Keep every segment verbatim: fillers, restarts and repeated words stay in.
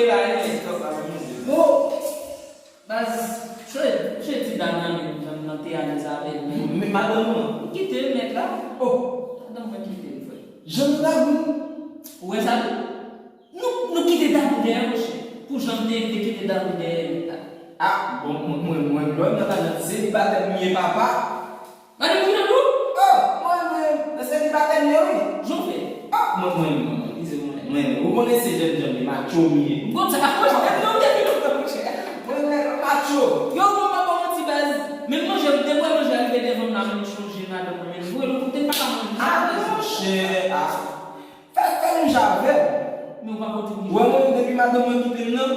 ye la, e. Bon, baz, se, se ti dam nan menm, nan, nan te alèz avè l, men. Men madanm ou an? M kite l nèt la. Oh. Madanm mwen kite l, frè. Jan nou damou. Ou wè sa? Nou, nou kite damou dèyè, monchè. Pou jan m te, te kite damou dèyè nèt la. Ah, bon, mwen, mwen, mwen, lè m nan ta nan selibatè m ye, papa. Madanm ki nan tou? Oh, mwen, mwen, nan selibatè m ye, wi. Jan w fè? Ah, mwen, mwen, mwen, mwen, mwen, mwen, ou konnen se jèn jan m ye, macho m ye. M konn sa, pa fò, jan m te di nou, monchè. Mwen, mwen, macho. Yo, bon, pa ba w manti, baz. Menm manje, m te wè manje a rive devan m la, men m chonje madanm mwen, men vre, nou kote m pa ka manje. Ah, monchè, ah. Fè, fè menm jan avè m. Men ou pa kontribye. Ou wè mwen, depi madanm mwen kite m nan,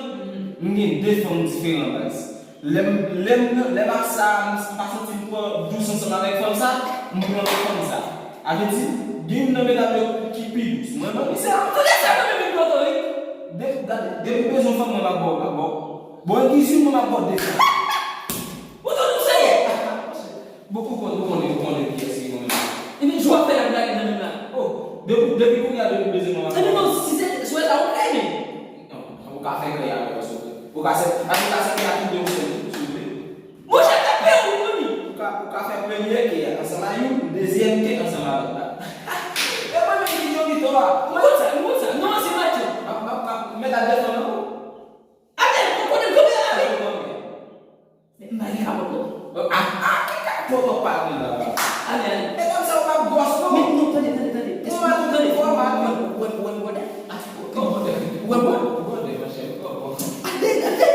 m gen de fanm diferan, baz. Lè m, lè m, lè m ap sa, m pa santi m pran dous ansanm avèk fanm sa, m pran fanm sa. A vle di, gen youn nan medam yo ki pi dous. Mwen menm, se a. Tande sa, mwen menm, pi koto, wi. Depi, gade, depi m bezwen fanm, mwen m ap ba w, m ap ba w. Bon, eskize mwen, m ap ba w de fanm. Ou tout ou seye. Bon, ou konn, ou konnen, ou konnen kiyès ki konnen. Epi, jou ap fè la blage nan menm la. Oh, depi, depi kounye a, depi bezwen mwen. Epi non, si se, si w wè sa, ou kreye. Non, ou ka fè kreye avè yo, souple. Ou ka se, ou ka se kreye a tou de yon sèl, souple. Monchè, ta peye ou, mami. Ou ka, ou ka fè premye ke ansanm a youn, dezyèm ke ansanm a lòt la. E mwen menm ki Jolito a. Ou konn sa, ou konn sa. Non, se match. M ap, m ap, m ap, mèt al defann nan. Atè, ou konnen l kanpe la, wi. M pa gen kapòt, non. Ah, ah, ki kapòt w ap pale la? Ale, ale. E kòmsi w ap gwòs, non? Men, non, tande, tande, tande. Ou mal, ou mal, ou mal. Ou wè, ou wè, ou wè, ou wè. Ou wè, ou wè. Ou wè, monchè. Ale, ale.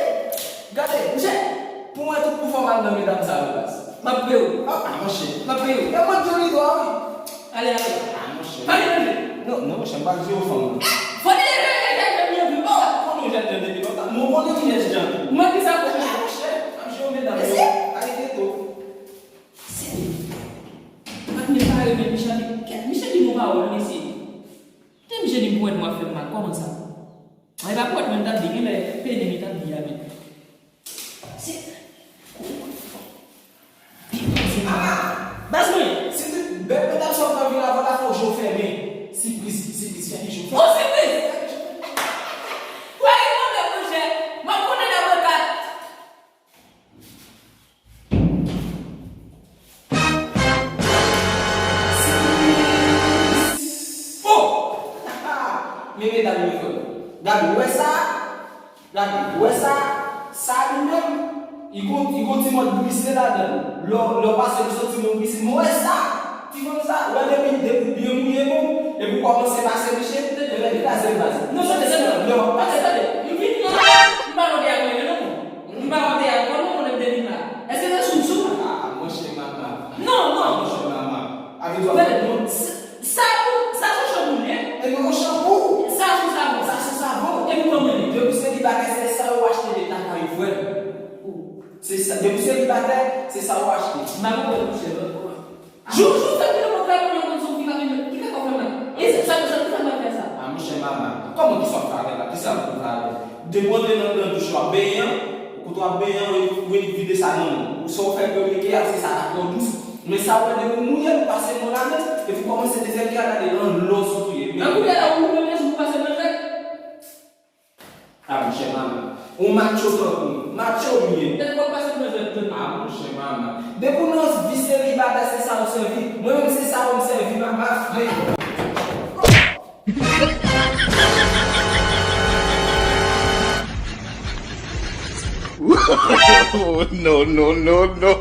Gade, monchè. Pou mwen, tout pou fò mal nan medam sa yo, baz. M ap peye w. Ah, ah, monchè. M ap peye w. E mwen, Jolito a, wi. Ale, ale. Ah, monchè. Pa deranje. Non, non, monchè, m pa jwe fanm nan. Fò deranje, deranje, deranje, deranje. Oh, ou konnen jèn jan depi lontan. Mwen konnen ki jèn jan. Mwen ki sa, monchè. Ah, monchè, m ap jwe medam yo. Arete tou. Patnè pa renmen Michel. Michel di bon pawòl, mesye. Te Michel di m pou wè nou ap fè m mal. Kòman sa? Mwen pa pou wè mwen t ap di, genlè peni mi t ap di a menm. Se. Baz mwen! Si tout bèt medam sa w nan vil la, fò ta fè w je w fèmen. Sipriz, sipriz, fè ke je w fèmen. Oh, sipriz! Wè, e pwoblèm, monchè. M ap konnen nan avokat. Sipriz! Oh! Men medam yo fè. Gade, ou wè sa? Gade, ou wè sa, sa li menm, li gon, li gon ti mòd glise ladan l. Lè w, lè w pase li soti, li gon glise. Men w wè sa, ti fanm sa, ou wè depi, depi w byen mouye men w, epi w kòmanse pase misye, e lè li kraze l baz. Non, tande, tande, tande, tande, tande. M vin la, m pa monte ak mwen, non. M pa monte ak mwen, non, mwen m te vin la. Èske se sou, sou? Ah, monchè mama. Non, non. Monchè mama. Avè dwa. Tande, non. Sa pou, sa sou chanpou li ye? E non, chanpou. Sa sou savon. Sa sou savon. E pou mwen menm. Depi selibatè, se sa yo achte de lakay frè m. Se sa, depi selibatè, se sa yo achte. M pa konprann, monchè, m pa konprann. Jou, jou, sa ki nan mwen, kay mwen, mwen, son fi ka vin, ki ka fè mwen. E se sa, sa, sa, sa mwen fè sa. Ah, monchè, mama, kòman ki sa w fè avè la? Ki sa w fè avè? Depi w antre nan, nan douch w ap benyen an, ou kote w ap benyen an, ou, ou vide sa nan men w. Sa w fè premye ke a, se sa k ap twò dous. Men sa w wè depi w mouye l, ou pase men w ladan l, epi w kòmanse dezyèm ke a, gade lanlòs ou touye. Nan koulè la, ou menm, ou pase men l fèt. Ah, monchè, mama. Ou macho tankou m. Macho m ye. Tèt kòb pase nan jwèt tèt. Ah, monchè, mama. Depi w nan vi selibatè, se sa w sèvi. Mwen menm, se sa w m sèvi, mama. Oh, no, no, no, no.